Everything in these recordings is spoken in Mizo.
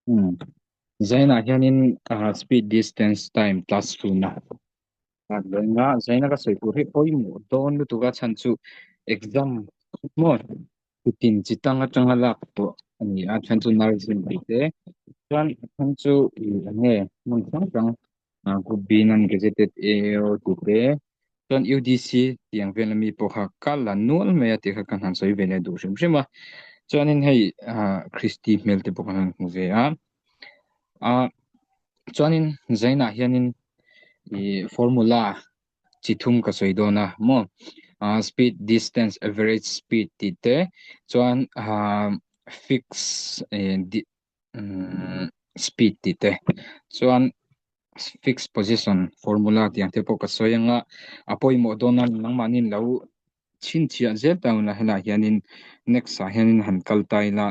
Hmm. Zainah hianin ah speed distance time plus tuna lenga zaina ka sawi tur hi pawimawh dawn lutuk a chhan chu exam maw kutin chi tang atanga lak tawh a ni a chhan chu nursing tih te chuan a chhan chu ih eng nge hmun hrang hrang ah group B nan gazetted AO tih te chuan UDC tih ang vel ami pawh kha ka la nual mai a tih kha ka han sawi ve leh duh hrim hrim a chuanin hei ah Christy hmel te pawh kan han hmu ve a ah chuanin zainah hianin ih formula chi thum ka sawi dawn a maw ah speed distance average speed tih te chuan ah fix eh speed tih te chuan fixed position formula tih ang te pawh ka sawi anga a pawimawh dawn a nangmahni lo chhinchhiah zel ta ula helaiah hianin next ah hianin han kal ta ila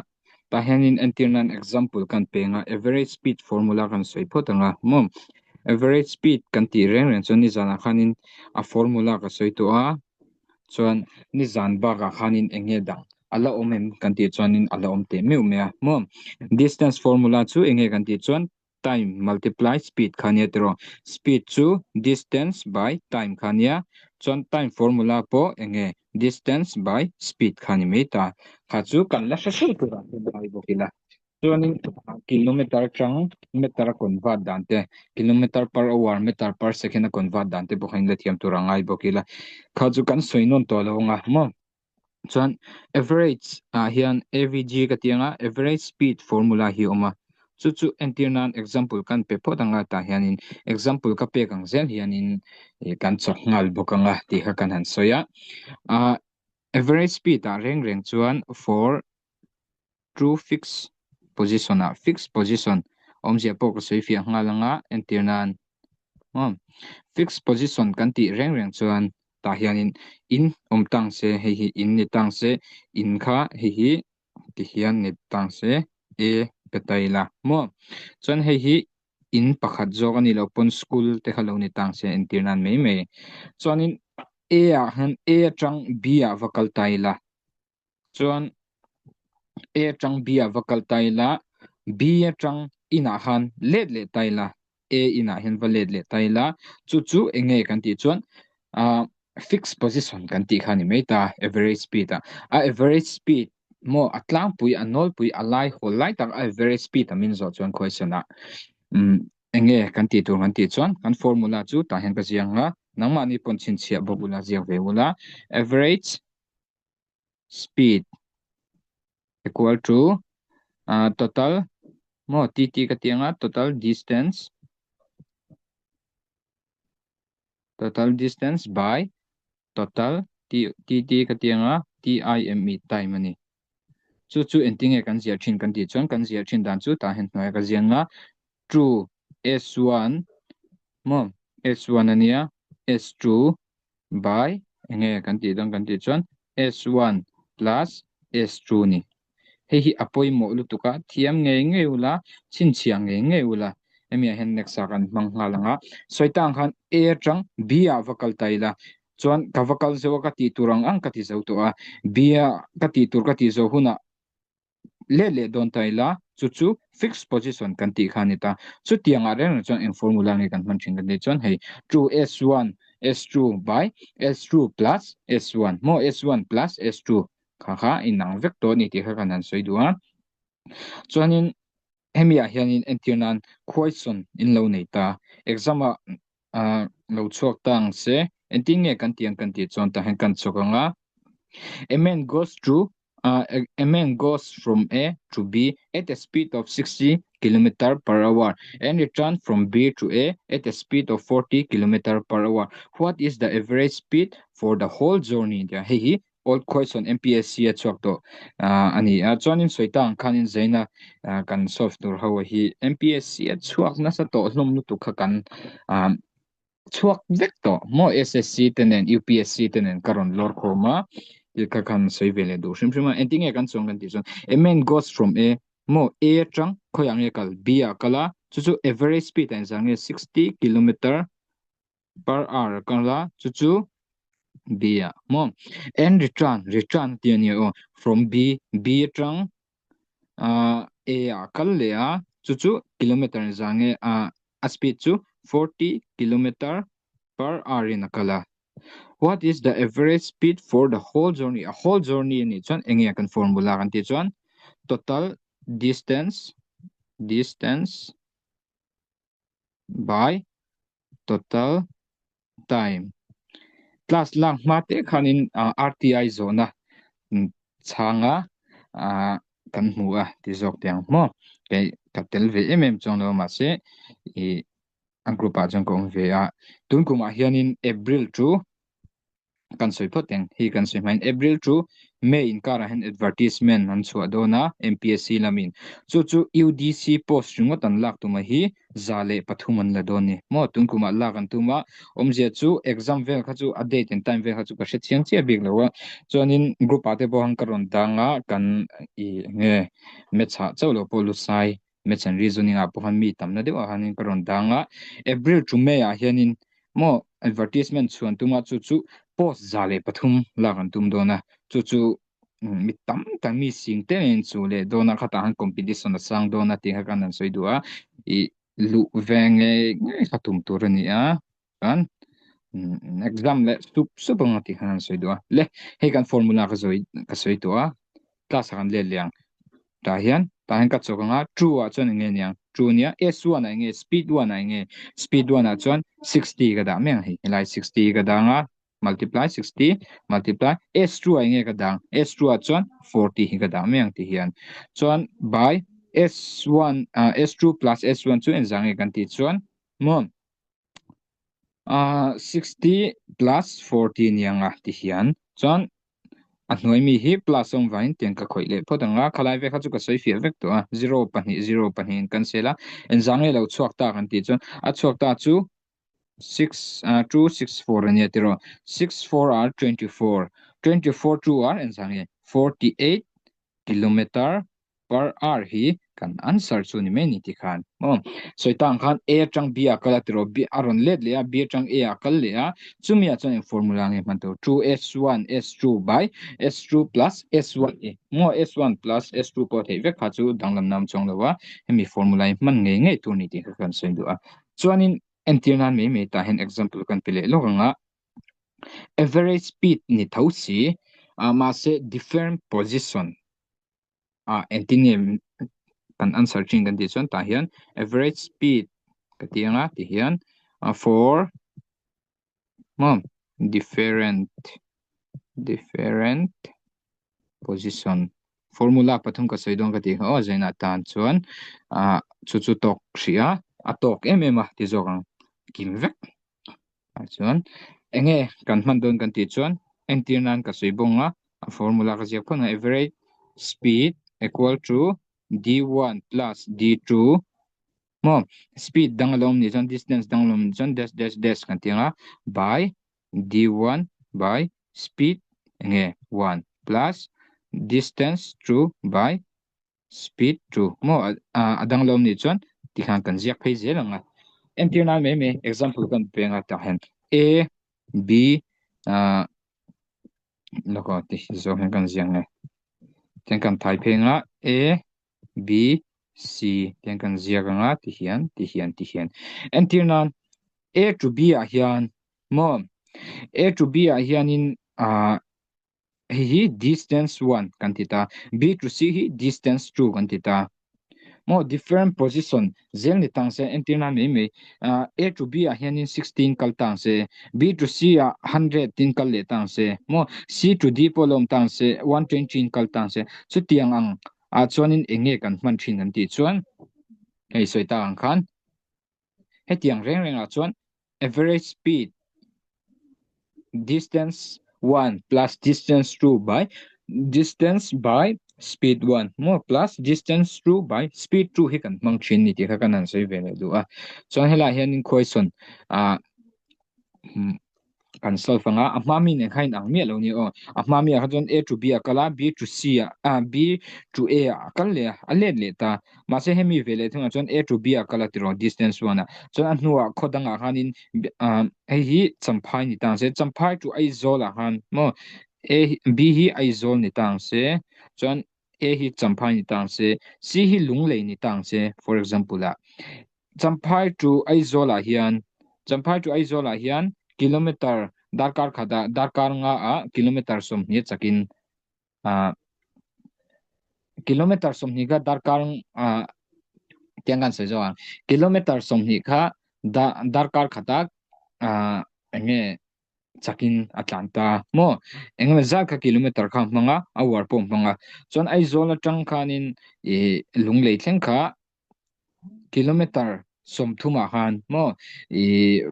tah hianin entir nan example kan peng a average speed formula kan sawi phawt ang a maw average speed kan tih reng reng chuan nizanah khanin a formula ka sawi tawh a. Chuan nizan bakah khanin eng nge dang a la awm em kan tih chuanin a la awm teh meuh mai a maw. Distance formula chu eng nge kan tih chuan time multiply speed kha nia tiraw. Speed chu distance by time kha nia. Chuan time formula pawh eng nge distance by speed kha ni mai ta. Kha chu kan la hre hreuh turah hian ngai bawk ila. Chuanin kilometer atang meter a convert dan te, kilometer per hour, meter per second a convert dan te pawh kha in la thiam tur a ngai bawk ila. Kha chu kan sawi nawn tawh lo anga maw. Chuan average ah hian AVG ka ti anga average speed formula hi a awm a. Chu chu entir nan example kan pe phawt anga tah hianin example ka pek ang zel hianin ih kan chawk nghal bawk anga tih kha kan han sawi a. Ah average speed ah reng reng chuan for True fix position ah fix position awmzia pawh ka sawi fiah nghal anga entir nan maw fix position kan tih reng reng chuan tah hianin in awm tang se hei hi in ni tang se in kha hei hi ti hian ni tang se a pe ta ila maw chuan hei hi in pakhat zawk a nih loh pawn school te kha lo ni tang se entir nan mai mai chuanin a ah hian a atang b ah va kal ta ila. Chuan A atang B ah va kal ta ila, B atang inah khan let leh ta ila, A inah hian va let leh ta ila, chu chu eng nge kan tih chuan ah fixed position kan tih kha a ni mai ta average speed ah. A average speed maw a tlangpui a nawlpui a lai hawl lai tak a average speed a min zawh chuan question ah umm eng nge kan tih tur kan tih chuan kan formula chu tah hian ka ziak ang a, nangmahni pawn chhinchhiah bawk ula ziak ve ula average speed equal to uh, total maw tt ka ti anga total distance total distance by total t tt ka ti anga time time ani chu chu engtinge kan ziah thin kan tih chuan kan ziah thin dan chu tah hian hnuaia ka ziah anga 2 s1 maw s1 ania s2 by enge kan tih dawn kan tih chuan s1 plus s2 ni. Hei hi a pawimawh lutuk a, thiam ngei ngei ula, chhinchhiah ngei ngei ula, hemi ah hian next ah kan hmang nghal ang a. Sawi tang khan A atang B ah va kal ta ila, chuan ka va kal zo a ka tih tur ang ang ka ti zo tawh a, B ah ka tih tur ka tih zo hunah let leh dawn ta ila, chu chu fixed position kan tih kha a ni ta. Chutiangah reng reng chuan eng formula nge kan hman thin kan tih chuan hei two S one S two by S two plus S one maw S one plus S two kha kha inang vek tawh a ni tih kha kan han sawi duh a. Chuanin hemi ah hianin entir nan question in lo nei ta exam ah ah lo chhuak ta ang se engtin nge kan tih ang kan tih chuan tah hian kan chhuak ang a a man goes to ah a man goes from A to B at a speed of 60 kilometer per hour and return from B to A at a speed of 40 kilometer per hour what is the average speed for the whole journey tia hei hi Old question MPSC a chhuak tawh a ni a, chuanin sawi ta ang khanin zaina kan solve tur ho hi MPSC a chhuak nasa tawh hlawm lutuk kha kan chhuak vek tawh maw SSC te nen UPSC te nen ka rawn lawr khawm a tih kha khan sawi ve leh duh hrim hrim a, engtin nge kan chuang kan tih chuan a man goes from A maw A atang khawiah nge kal B ah kal a chu chu average speed ah engzah nge 60 kilometer per hour a kal a chu chu B ah maw and return return tih a nia aw from B B atang ah A ah kal leh a Chu chu kilometer za nge a a speed chu 40 kilometer per hour in a kal a. What is the average speed for the whole journey? A whole journey a nih chuan eng nge kan formula kan tih chuan total distance distance by total time. Class lak hma te khanin RTI zawhna chhanga kan hmu a ti zawk teh ang maw. Kei ka tel ve em em chuang lo mahse i a group ah chuan ka awm ve a. Tun kumah hianin April chu kan sawi phawt eng hi kan sawi hmain April to May inkarah hian advertisement an chhuah dawn a MPSC lamin chu chu UDC post ringawt an lak tuma hi 103 an la dawn ni maw tun kumah lak an tum a awmzia chu exam vel kha chu a date and time vel kha chu ka hre chiang chiah bik lo a chuanin group ah te pawh han ka rawn dang a kan i nge maths ah chauh lo pawh lusai Maths and Reasoning ah pawh khan mi tamna deuh ah khanin ka rawn dang a, April to May ah hianin maw advertisement chhuan tum a chu chu post 103 lak an tum dawn a, chu chu mi tam tak mi sing te in chu leh dawn a khatah khan competition a sang dawn a tih kha khan an sawi duh a, ih luh ve ngei ngei kha tum tur a ni a, chuan exam leh sup sup anga tih khan an sawi duh a, le hei kan formula ka sawi ka sawi tawh a, class ah kan let leh ang tah hian tah hian ka chawk anga two ah chuan eng nge niang two nia s one ah eng nge speed one ah eng nge speed one ah chuan 60 ka dah mai ang hei helai 60 ka dah anga multiply 60 multiply s2 ah eng nge ka dah ang s2 ah chuan 40 hi ka dah mai ang ti hian chuan by s1 ah s2 plus s1 chu engzah nge kan tih chuan maw Ah 60 plus 40 niang a ti hian chuan a hnuai mi hi plus awm vangin tiang ka khawih leh phawt ang a khalai vek kha chu ka sawi fiah vek tawh a zero pahnih zero pahnih in cancel a engzah nge lo chhuak ta kan tih chuan a chhuak ta chu six ah 264 ania tiraw 64 are 24 24 two are engzah nge 48 kilometer per hour hi kan answer chu ni mai ni ti khan maw sawi tang khan A atang B ah kal a tiraw B a rawn let leh a B atang A ah kal leh a chumi ah chuan eng formula nge hman tur 2s1 s2 by s2 plus s1 e maw s1 plus s2 pawh theih vek kha chu danglam nam chuang lo a hemi formula hi hman ngei ngei tur ni tih kha kan sawi duh a chuanin entir nan mai mai tah hian example kan pe leh lawk ang a average speed ni tho si mahse different position ah engtin nge kan answer thin kan tih chuan tah hian average speed ka ti anga ti hian for maw different different position formula pathum ka sawi dawn ka tih kha aw zainah tan chuan ah chu chu tawk hrih a a tawk em em a ti zawk ang kim vek. Ah chuan enge kan hman dawn kan tih chuan entir nan ka sawi bawng a, a formula ka ziak phawt ang average speed equal to d1 plus d2 maw speed dang a lo awm nih chuan distance dang a lo awm nih chuan dash dash dash kan tih ang a by d1 by speed enge 1 plus distance 2 by Speed to maw a danglo nih chuan tikhan kan ziak phei zel ang a. Entir nan mai mai example kan pe anga tah hian A B lawk aw ti zawng hian kan ziak nge. Tiang kan thai phei anga A B C tiang kan ziak anga ti hian ti hian ti hian. Entir nan A to B ah hian maw A to B ah hianin Hei hi distance one kan ti ta, B to C hi distance two kan ti ta. Maw different position zel ni tang se entir nan mai mai A to B ah hianin 16 kal tang se, B to C ah 100 tin kal leh tang se, maw C to D pawh la awm tang se 120 in kal tang se. Chutiang ang ah chuanin eng nge kan hman thin kan tih chuan hei sawi tak ang khan Hetiang reng rengah chuan average speed distance 1 plus distance 2 by distance by speed 1 maw plus distance 2 by speed 2 hi kan hmang thin ni tih kha kan han sawi ve leh duh a. Chuan helaiah hianin question ah kan solve anga a hma mi nen kha inang miah lo ni aw a hma mi ah kha chuan a to b a kal a b to c ah ah b to a ah a kal leh a a let leh ta mahse hemi ve leh thungah chuan a to b a kal a tiraw distance one ah chuan a hnuah khaw dangah khanin ah hei hi champhai ni ta ang se champhai to Aizawl ah khan maw a b hi Aizawl ni ta ang se chuan. A hi Champhai ni ta ang se, C hi Lunglei ni ta ang se, for example ah. Champhai to Aizawl ah hian, Champhai to Aizawl ah hian kilometer darkar khat ah darkar nga ah kilometer 20 chakin ah kilometer 20 kha darkar ah tiang kan sawi zawk ang. Kilometer 20 kha darkar khat ah ah enge chakin a tlan ta maw engemaw zat kha kilometer kha a hmang a a uar pawh a hmang a chuan Aizawl atang khanin ih Lunglei thleng kha kilometer 30 ah khan maw ih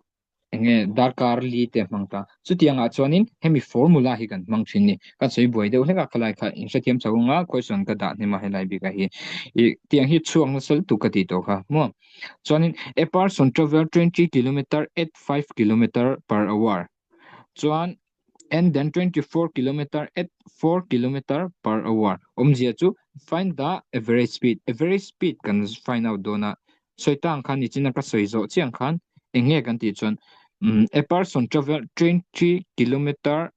enge darkar li te a hmang ta chutiang ah chuanin hemi formula hi kan hmang thin ni ka sawi buai deuh hlek a khalai kha in hrethiam chho anga question ka dah hnem a helai bik ah hi ih tiang hi chhuak nasa lutuk ka tih tawh kha maw. Chuanin a person travel 20 kilometer at 5 kilometer per hour. Chuan and then 24 kilometer at 4 kilometer per hour. Awmzia chu find the average speed. Average speed kan find out dawn a. Sawi ta ang khan nichina ka sawi zawh chiang khan eng nge kan tih chuan a person travel 20 kilometer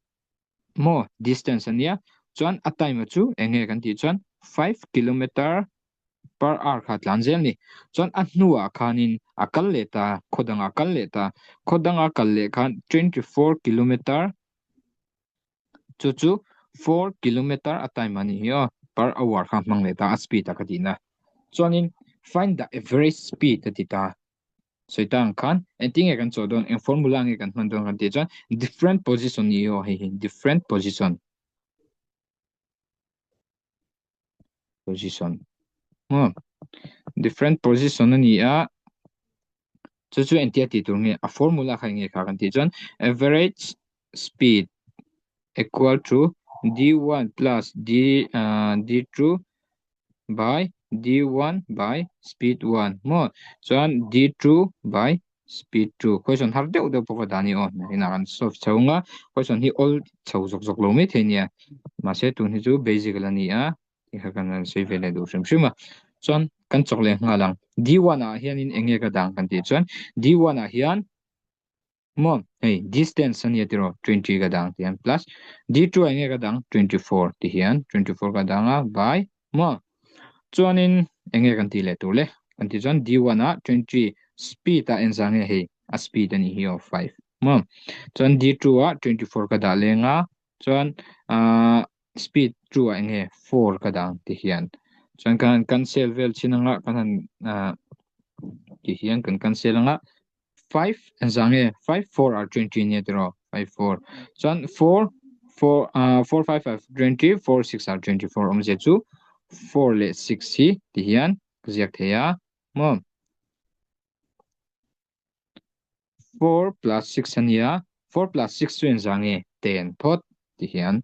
maw distance ania chuan a time chu eng nge kan tih chuan 5 kilometer per hour kha tlan zel ni. Chuan a hnuah khanin a kal leh ta, khaw dangah a kal leh ta. Khaw danga kal leh khan 24 kilometer chu chu 4 kilometer a time a nih hi aw, per hour kha hmang leh ta a speed a ka tihna. Chuanin find the average speed a ti ta. Sawi ta ang khan engtin nge kan chawh dawn, eng formula nge kan hman dawn kan tih chuan different position ni hi aw hei hi different position. Position maw different position a ni a chu chu engtia tih tur nge a formula kha eng nge kha kan tih chuan average speed equal to d1 plus d ah d2 by d1 by speed 1 maw chuan d2 by speed 2 question har deuh deuh pawh ka dah a ni aw nakinah kan solve chho ang a question hi awl chho zawk zawk lo mai thei nia mahse tun hi chu basic la ni a tih kha kan han sawi ve leh duh hrim hrim a chuan kan chawk leh nghal ang d1 ah hianin eng nge ka dang kan tih chuan d1 ah hian maw hei distance a nia tiraw 20 ka dang ti hian plus d2 ah eng nge ka dang 24 ti hian 24 ka dang a by maw Chuanin eng nge kan tih leh tur le? Kan tih chuan D1 ah 20 speed ah engzah nge hei a speed a nih hi aw 5 maw? Chuan D2 ah 24 ka dah leng a chuan ah speed 2 ah eng nge 4 ka dah ang ti hian chuan kan han cancel vel chin anga kan han ah ti hian kan cancel anga 5 engzah nge 5 4 are 20 nia tiraw 5 4 chuan 4 4 uh, 4 5 5 20 4 6 are 24 awmzia chu 4 leh 6 hi ti hian ka ziak thei a maw 4 plus 6 ania 4 plus 6 chu engzah nge 10 phawt ti hian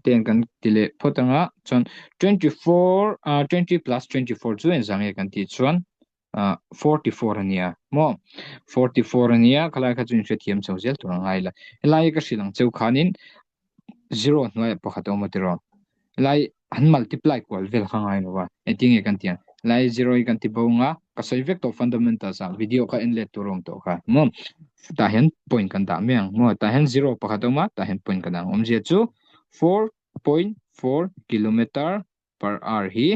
10 kan ti leh phawt anga chuan 24 uh, 20 plus 24 chu engzah nge kan tih chuan 44 a nia maw 44 a nia khalai kha chu in hrethiam chho zel tur a ngai la helai ka hrilh ang cheu khanin zero hnuaiah pakhat a awm a tiraw helai an multiply kual vel kha ngai lo a engtin nge kan tih ang helai zero hi kan ti bo anga ka sawi vek tawh fundamentals ah video kha en let tur a awm tawh kha maw tah hian point kan dah mai ang maw tah hian zero pakhat a awm a tah hian point kan dah ang awmzia chu 4.4 kilometer per hour hi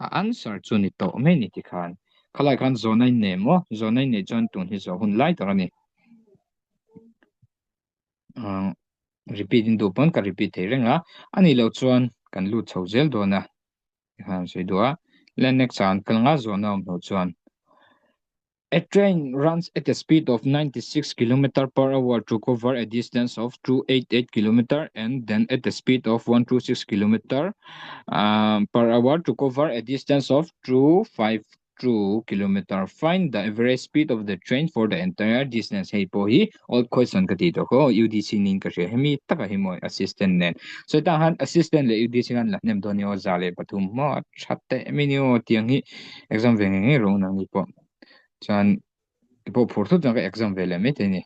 a answer chu ni tawh mai ni tikhan khalai khan zawhna in nei maw zawhna in neih chuan tun hi zawh hun lai tak a ni uh, repeat in duh pawn ka repeat thei reng a ani lo chuan kan lut chho zel dawn a tikhan sawi duh a le next ah an kal nga zawhna awm loh chuan A train runs at a speed of 96 km per hour to cover a distance of 288 km and then at a speed of 126 km um, per hour to cover a distance of 252 km. Find the average speed of the train for the entire distance. Hei pawh hi old question ka ti tawh khaw UDC nin ka hria hemi taka hi maw assistant nen. So tah han assistant leh UDC khan la hnem dawn ni aw 103 maw tha teh mai ni aw tiang hi exam ve ngei ngei rawh nang ni pawh. Chuan pawh phur thut chuan ka exam ve leh mai thei a ni.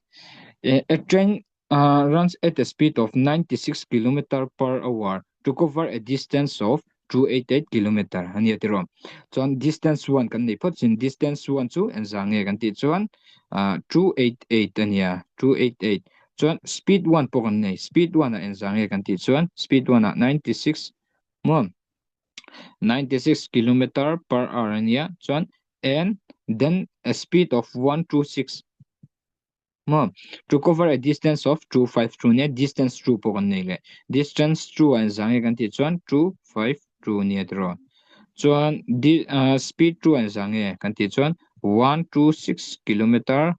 A train uh, runs at a speed of 96 km per hour to cover a distance of 288 km a nia tiraw. Chuan distance 1 kan nei phawt chin distance 1 chu engzah nge kan tih chuan uh, 288 a nia 288 chuan speed 1 pawh kan nei speed 1 ah engzah nge kan tih chuan speed 1 ah 96 maw. 96 kilometer per hour a nia chuan and then a speed of 126 maw to cover a distance of 252 nia distance 2 pawh kan nei leh distance 2 ah engzah nge kan tih chuan 252 nia tiraw chuan speed 2 ah engzah nge kan tih chuan 126 kilometer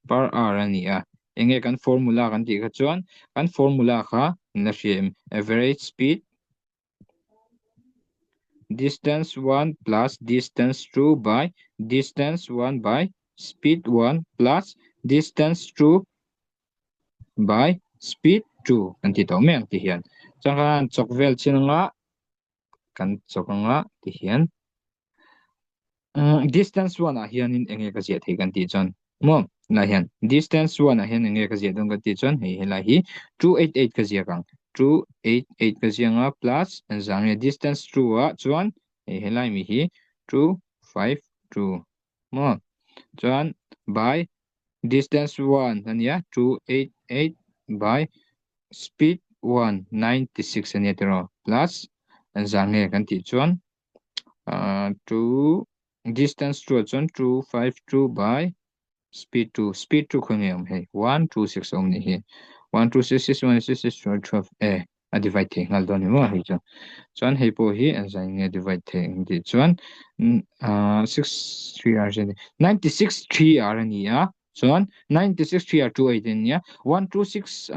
per hour a ni a enge kan formula kan tih kha chuan kan formula kha in la hria em average speed Distance 1 plus distance 2 by distance 1 by speed 1 plus distance 2 by speed 2 kan ti tawh mai ang ti hian. Chuan khan chawk vel chin anga kan chawk anga ti hian Distance 1 ah hianin enge ka ziah thei kan tih chuan maw lai hian distance 1 ah hian enge ka ziah dawn kan tih chuan hei helai hi 288 ka ziak ang 288 ka ziak anga plus engzah nge distance 2 ah chuan hei helai mi hi 252 maw chuan by distance 1 ania 288 by speed 1 96 ania tiraw plus engzah nge kan tih chuan 2 distance 2 chuan 2 5 2 by speed 2 speed 2 khawi nge awm hei 1 2 6 awm nih hi 1 2 6 6 1 6 6 12 12 e a divide thei nghal dawn ni maw hei chu chuan hei pawh hi an zai nge divide thei ang tih chuan 6 3 r 96 3 r a ni a chuan 96 3 r 2 8 a ni a 1 2 6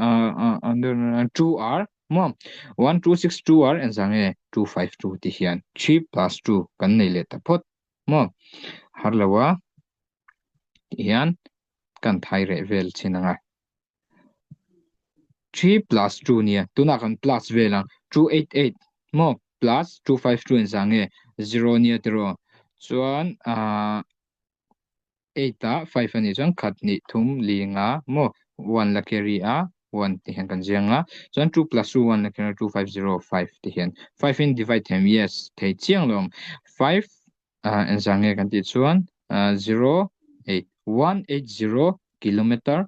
2 r Maw? 1262 ar engzah nge 252 ti hian 3 plus 2 kan nei leh ta phawt maw? Har lo a ti hian kan thai reh vel chin anga. 3 plus 2 nia tunah kan plus vel ang 288 maw plus 252 engzah nge 0 nia tiraw chuan ah 8 ah 5 a nih chuan khat hnih thum li nga maw 1 la carry a 1 ti hian kan ziang a chuan 2 plus 2 1 la carry 2 5 0 5 ti hian 5 in divide them yes thei chiang lo awm 5 ah engzah nge kan tih chuan 0 8 1 8 0 kilometer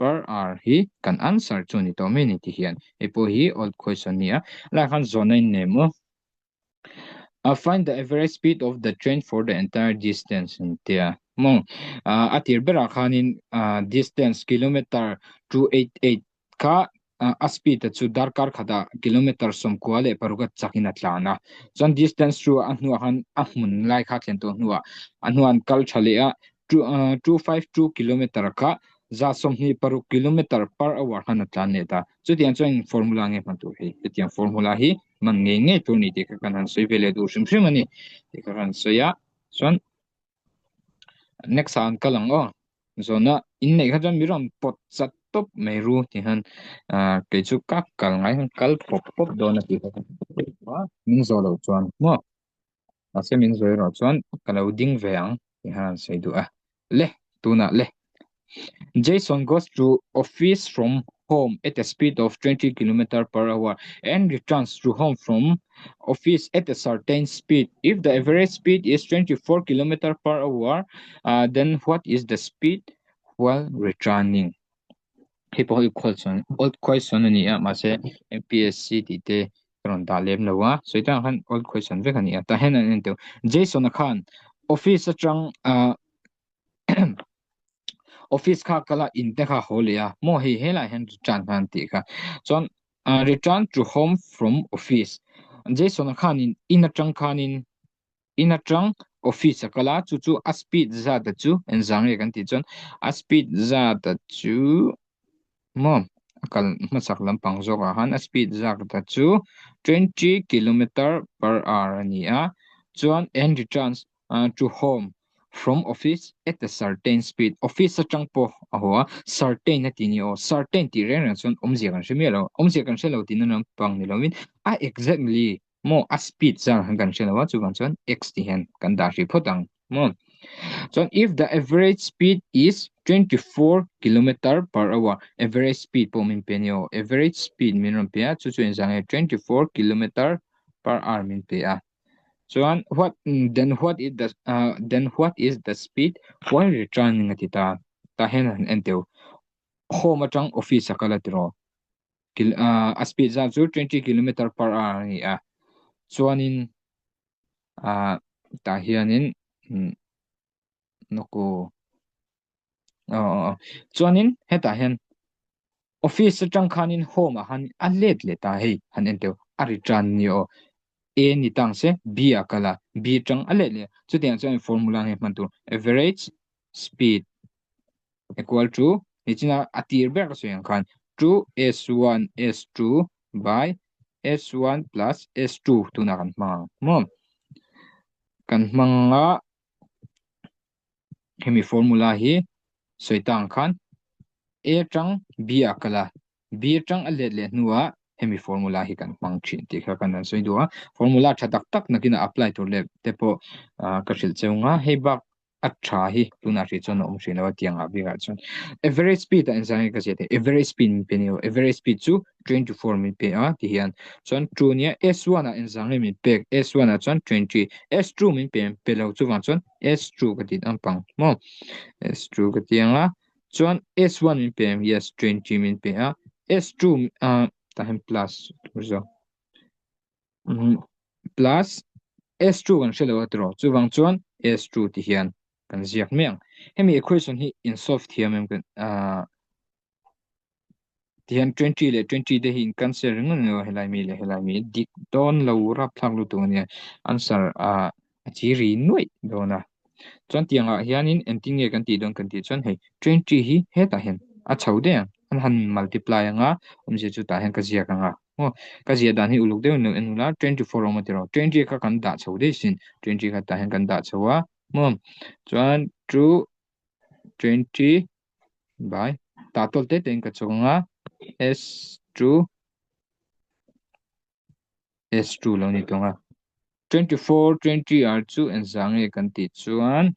per hour hi kan answer chu ni tawh mai ni ti hian hei pawh hi old question a ni a lai khan zawhna in nei maw. Find the average speed of the train for the entire distance an tia maw a tir berah khanin distance kilometer 288 kha a speed a chu darkar khatah kilometer sawmkua leh paruk a chakin a tlan a chuan distance chu a hnuah khan a hmun lai kha a thlen tawh hnuah a hnuah an kal tha leh a 252 kilometer kha 126 kilometer per hour khan a tlan leh ta chutiang chuan eng formula nge hman tur hei hetiang formula hi man ngei ngei tur ni tih kha kan han sawi ve leh duh hrim hrim a ni tih kha kan sawi a chuan next ah an kal ang aw zawhna inneih kha chuan mi rawn pawt chat tawp mai ru tih hian ah kei chu ka kal ngai hian kal pawp pawp dawn a tih kha min zawh loh chuan maw mahse min zawh erawh chuan ka lo ding ve ang tih kha an sawi duh a le tunah le Jason goes to office from home at a speed of 20 km per hour and returns to home from office at a certain speed. If the average speed is 24 km per hour, uh, then what is the speed while returning? Hei pawh hi question old question a ni a mahse MPSC tih te ka rawn dah lem lo a sawi tang khan old question vek a ni a tah hian an en teuh Jason a khan office atang ah office kha kal a in te kha haw leh a maw hei helai hian return khan tih kha chuan ah return to home from office Jason a khanin in atang khanin in atang office a kal a chu chu a speed zat a chu engzah nge kan tih chuan a speed zat a chu maw a kal hmasak lampang zawk ah khan a speed zat a chu 20 kilometer per hour a ni a chuan and returns to home from office at a certain speed office atang pawh a haw a certain a tih ni aw certain tih reng reng chuan awmzia kan hre miah lo awmzia kan hre lo tihna lampang ni lovin a exactly maw a speed zar han kan hre lo a chuvang chuan x tih hian kan dah hrih phawt ang maw chuan if the average speed is 24 kilometer per hour average speed pawh min pe ni aw average speed min rawn pe a chu chu engzah nge 24 kilometer per hour min pe a chuan what then what is the uh, then what is the speed while returning a ti ta tah hian han en teu home atang office a kal a tiraw a speed zat chu 20 kilometer per hour a ni a chuanin. Ah tah hianin umm nawk aw aw aw aw chuanin hetah hian office atang khanin home ah khan a let leh ta hei han en teuh a return ni aw A ni tang se B ah kal a B atang a let leh chutiang chuan formula nge hman tur average speed equal to nichina a tir ber ka sawi ang khan 2 S1 S2 by S1 plus S2 tunah kan hmang ang maw kan hmang a hemi formula hi sawi ta ang khan A atang B ah kal a B atang a let leh hnuah hemi formula hi kan hmang thin tih kha kan han sawi duh a formula tha tak tak nakin a apply tur leh te pawh ka hrilh cheu nga hei bak a tha hi tunah hrih chuan a awm hrih lo a tiang ah bikah chuan average speed ah engzah nge ka ziah theih average speed min pe ni lo average speed chu 24 min pe a ti hian chuan 2 nia S1 ah engzah nge min pek S1 ah chuan 20 S2 min pe pe lo chuvang chuan S2 ka ti ang pang maw S2 ka ti ang a chuan S1 min pe yes 20 min pe a S2 ah tah hian plus tur zawk plus S2 kan hre lo a tiraw chuvang chuan S2 ti hian kan ziak mai ang hemi equation hi in solve thiam em kan ah ti hian 20 leh 20 te hi in cancel ringawt a ni lo helai mi leh helai mi dik dawn lo rapthlak lutuk a nia answer ah a chi ri nuaih dawn a chuan tiangah hianin engtin nge kan tih dawn kan tih chuan hei 20 hi hetah hian a chho daih ang an han multiply anga awmzia chu tah hian ka ziak anga Aw, ka ziah dan hi uluk deuhin lo en ula, 24 awm a ti rawh. 20 kha kan dah chho daih sin. 20 kha tah hian kan dah chho a. Maw? Chuan 2 20 by tah tawlh te tein ka chawk ang a. S2 S2 lo ni tawng a. 24 20 r chu engzah nge kan tih chuan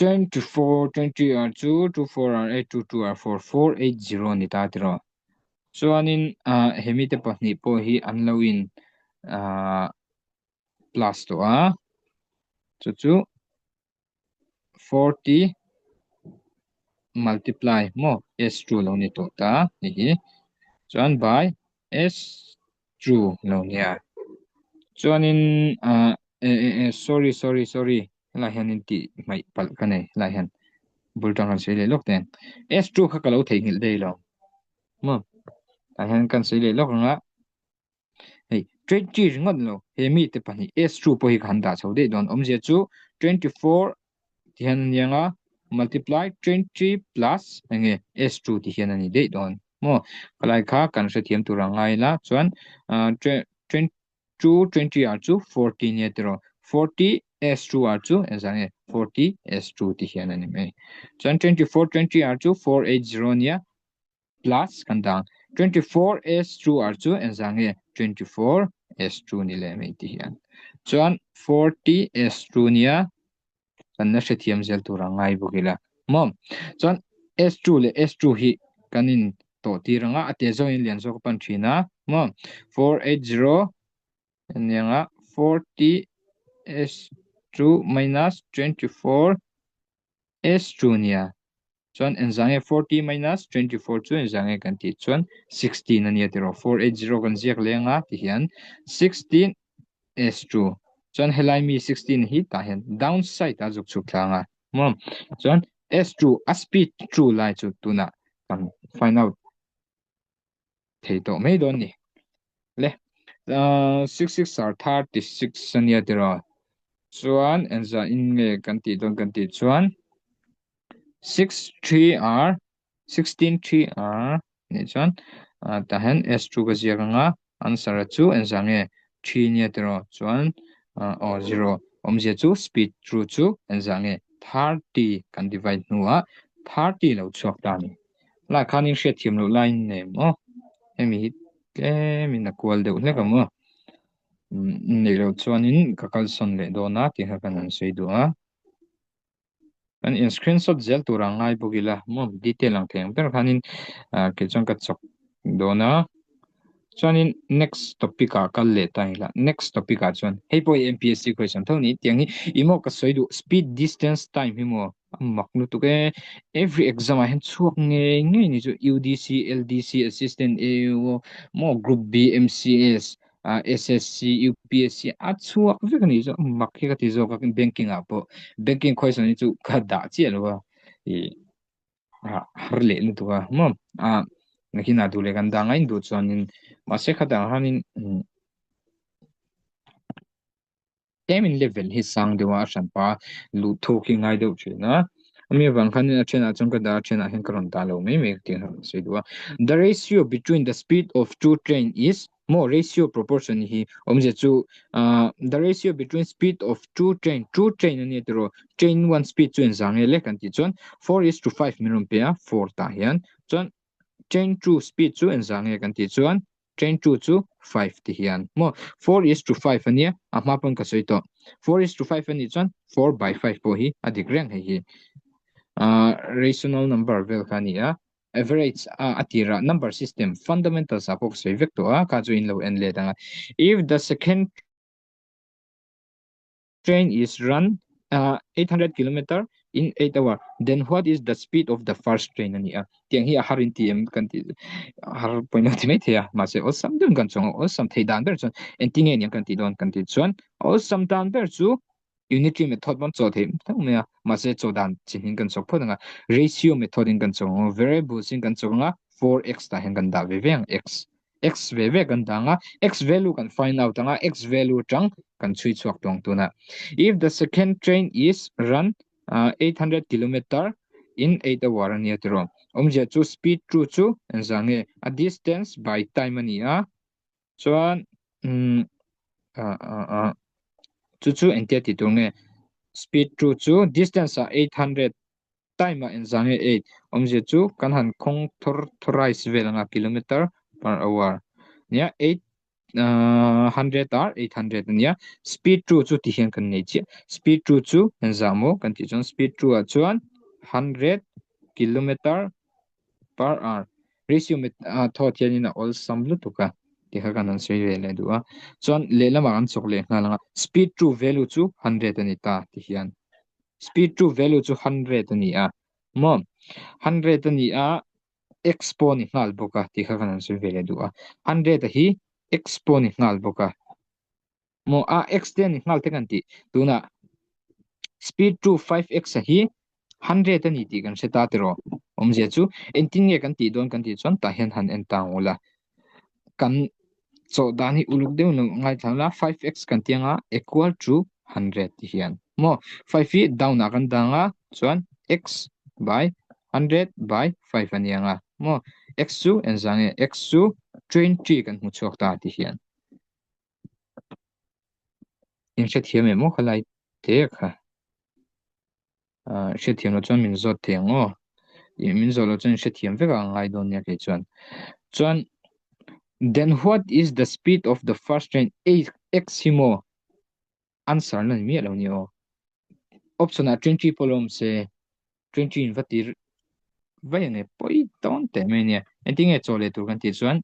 24 20 r chu 2 4 r 8 2 2 r 4 4 8 0 ni ta tiraw chuanin ah hemi te pahnih pawh hi an lo in ah plus tawh a chu chu 40 multiply maw s2 lo ni tawh ta ni hi chuan by s2 lo nia chuanin ah eh eh eh sorry sorry sorry Helai hianin tih hmaih palh ka nei helai hian bul tang kan sawi leh lawk teh ang S2 kha ka lo theihnghilh daih lo maw tah hian kan sawi leh lawk ang a hei 20 ringawt lo he mi te pahnih S2 pawh hi ka han dah chho daih dawn awmzia chu 24 ti hian a ni ang a multiply 20 plus enge S2 ti hian a ni daih dawn maw kalai kha kan hrethiam tur ang ngai ila chuan 20 2 20 r chu 40 nia tiraw 40 s2 r chu engzah nge 40 s2 ti hian a ni mai chuan 24 20 r chu 480 nia plus kan dang 24 s2 r chu engzah nge 24 s2 ni leh mai ti hian chuan 40 s2 nia kan la hrethiam zel tur a ngai bawk ila maw chuan s2 leh s2 hi kan in tawh tir anga a te zawngin lian zawk a pan thin a maw 480 anianga 40 s2 minus 24 s2 nia chuan engzah nge 40 minus 24 chu engzah nge kan tih chuan 16 a nia tiraw 480 kan ziak leh anga ti hian 16 s2 chuan helai mi 16 hi tah hian down side a zuk chhuk thlang a maw chuan s2 a speed 2 lai chu tunah kan find out thei tawh mai dawn ni le 66 are 36 a nia tiraw chuan engzah in nge kan tih dawn kan tih chuan 6 3 are 16 3 are nih chuan tah hian s2 ka ziak anga answer a chu engzah nge 3 nia tiraw chuan aw 0 awmzia chu speed 2 chu engzah nge 30 kan divide hnuah 30 lo chhuak ta a ni. Lai khanin hriatthiam loh laiin nei maw hemi hi tlemin a kual deuh hlek ang maw neih loh chuanin ka kalsawn leh dawn a tih kha kan han sawi duh a kan in screenshot zel tur ang ngai bawk ila maw detail ang thei ang ber khanin ah kei chuan ka chawk dawn a chuanin next topic ah kal leh ta ila next topic ah chuan hei pawh hi M_P_S_C question tho a ni tiang hi ih maw ka sawi duh speed distance time hi maw A mak lutuk e. Every exam ah hian chhuak ngei ngei ni chu UDC, LDC, Assistant AO, maw Group B, MCS. SSC, UPSC a chhuak vek a nih chu mak hi ka ti zawk a banking ah pawh banking question hi chu ka dah chiah lo a ih har leh lutuk a maw a nakinah duh leh kan dah ngaih duh chuanin mahse khatah khanin Tlemin level hi sang deuh a, a hran pah a, luh thuk hi ngai deuh thin a. Ami avang khanin a thenah chuan ka dah a, a thenah hian ka rawn dah lo mai mai tih ka rawn sawi duh a. The ratio between the speed of two train is maw ratio proportion hi awmzia chu ah the ratio between speed of two train two train a nia tiraw train one speed chu engzah nge le kan tih chuan 4:5 min rawn pe a four tah hian chuan train two speed chu engzah nge kan tih chuan train two chu 5 ti hian maw 4:5 ania a hma pawn ka sawi tawh 4:5 anih chuan 4/5 pawh hi a dik reng hei hi ah rational number vel kha a ni a average a a tirah number system fundamentals ah pawh ka sawi vek tawh a kha chu in lo en let ang a if the second train is run uh, 800 kilometer in 8 hour then what is the speed of the first train ani a tiang hi a har in ti em kan ti har point ti mai thei a mahse awlsam deuhin kan chuang a awlsam thei dan ber chuan engtin nge niang kan tih dawn kan tih chuan awlsam dan ber chu unitary method pawn chaw thei theuh mai a mahse chaw dan chi hnin kan chawk phawt ang a ratio method in kan chawk ang a variables in kan chawk ang a 4x tah hian kan dah ve ve ang x x ve ve kan dang a x value kan find out anga x value atang kan chhui chhuak tawng tuna if the second train is run uh, 800 kilometer in 8 hour ania tiro awmzia chu speed 2 chu engzah nge a distance by time ani a chuan um uh, uh, uh, chu chu engtia ti tur nge speed 2 chu distance a 800 Time ah engzah nge 8 awmzia chu kan han khawng thawr thawrize vel anga kilometer per hour nia 800 ar 800 ania speed 2 chu ti hian kan nei chiah speed 2 chu engzah maw kan tih chuan speed 2 ah chuan 100 kilometer per hour ratio thawt hianin a awlsam lutuk a ti kha kan han sawi ve leh duh a chuan lehlamah kan chawk leh nghal anga speed 2 value chu 100 ani ta ti hian Speed 2 value chu 100 a ni a maw 100 a ni a x pawh ni nghal bawk a tih kha kan han sawi ve leh duh a 100 a hi x pawh ni nghal bawk a maw a x te ni nghal te kan tih tunah speed 2 5x a hi 100 a ni tih kan hre ta tiraw awmzia chu engtin nge kan tih dawn kan tih chuan tah hian han en ta ang ula kan chawh dan hi uluk deuh lo ngaithla la 5x kan ti anga equal to 100 ti hian maw 5 hi down ah kan dang a chuan x by 100 by 5 ani anga maw x chu engzah nge x chu 20 kan hmu chhuak ta ti hian in hrethiam em maw khalai te kha hrethiam lo chuan min zawt thei ang aw min zawh loh chuan hrethiam vek a ngai dawn nia kei chuan chuan then what is the speed of the first train x hi maw answer na ni miah lo ni aw option ah 20 pawh lo awm se 20 in va tir vai ang e pawi dawn teh mai ania engtin nge chaw leh tur kan tih chuan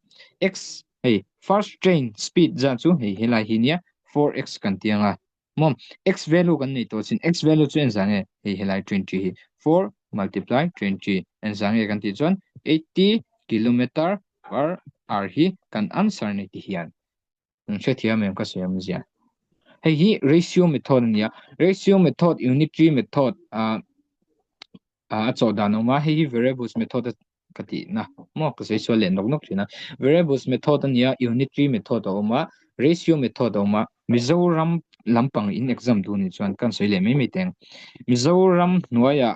x hei first train speed zan chu hei helai hi nia 4x kan ti anga Mawm, x value kan nei tawh chin x value chu engzah nge hei helai 20 hi 4 multiply 20 engzah nge kan tih chuan 80 kilometer per hour hi kan answer ni ti hian an hrethiam em ka sawi awmzia hei hi ratio method ania ratio method unitary method ah a chawh dan awm a hei hi variables method a ka tih na maw ka sawi sual leh nawk nawk thin a variables method ania unitary method a awm a ratio method a awm a Mizoram lampang in exam duh nih chuan kan sawi leh mai mai teng Mizoram hnuaiah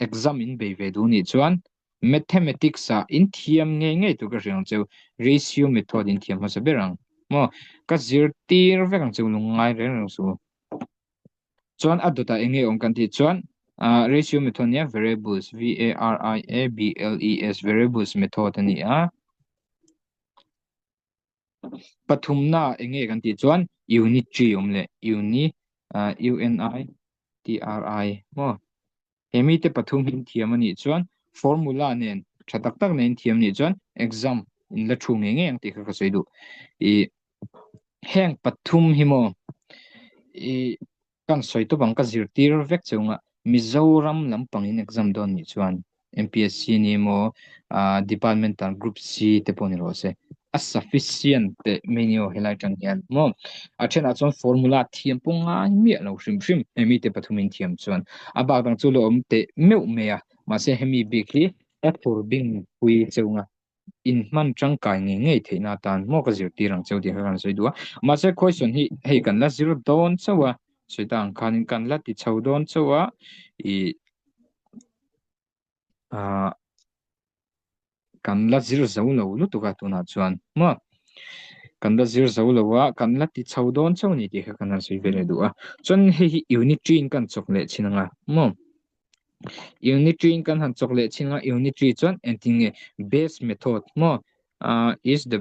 exam in bei ve duh nih chuan mathematics ah in thiam ngei ngei tur ka hria ang cheu ratio method in thiam hmasa ber ang maw ka zirtir vek ang cheu lungngai reng reng suh. Chuan a dawtah eng nge awm kan tih chuan ah ratio method nia variables V A R I A B L E S variables method a ni a. Pathumna eng nge kan tih chuan unitary awm leh uni ah U N I T R I maw He mite pathum hi in thiam a nih chuan formula nen tha tak tak nen in thiam nih chuan exam in la thu ngei ngei ang tih kha ka sawi duh. I heng pathum hi maw i kan sawi tawp ang ka zirtir vek che unga Mizoram lampang in exam dawn nih chuan MPSC ni emaw ah departmental group C te pawh ni rawh se. A sufficient teh mai ni aw helai tang hian maw a thenah chuan formula thiam pawh ngai miah lo hrim hrim hemi te pathumin thiam chuan a bak dang chu la awm teh meuh mai a mahse hemi bik hi a thur bing pui cheu nga in hman tangkai ngei ngei theihna atan maw ka zirtir ang cheu tih kha kan sawi duh a mahse question hi hei kan la zir dawn chauh a sawi ta ang khanin kan la ti chho dawn chauh a ih ah kan la zir zo lo lutuk a tunah chuan maw kan la zir zo lo a kan la ti chho dawn chauh a ni tih kha kan han sawi ve leh duh a chuan hei hi unitary in kan chawk leh chin anga maw unitary in kan han chawk leh chin anga unitary chuan engtin nge best method maw ah is the.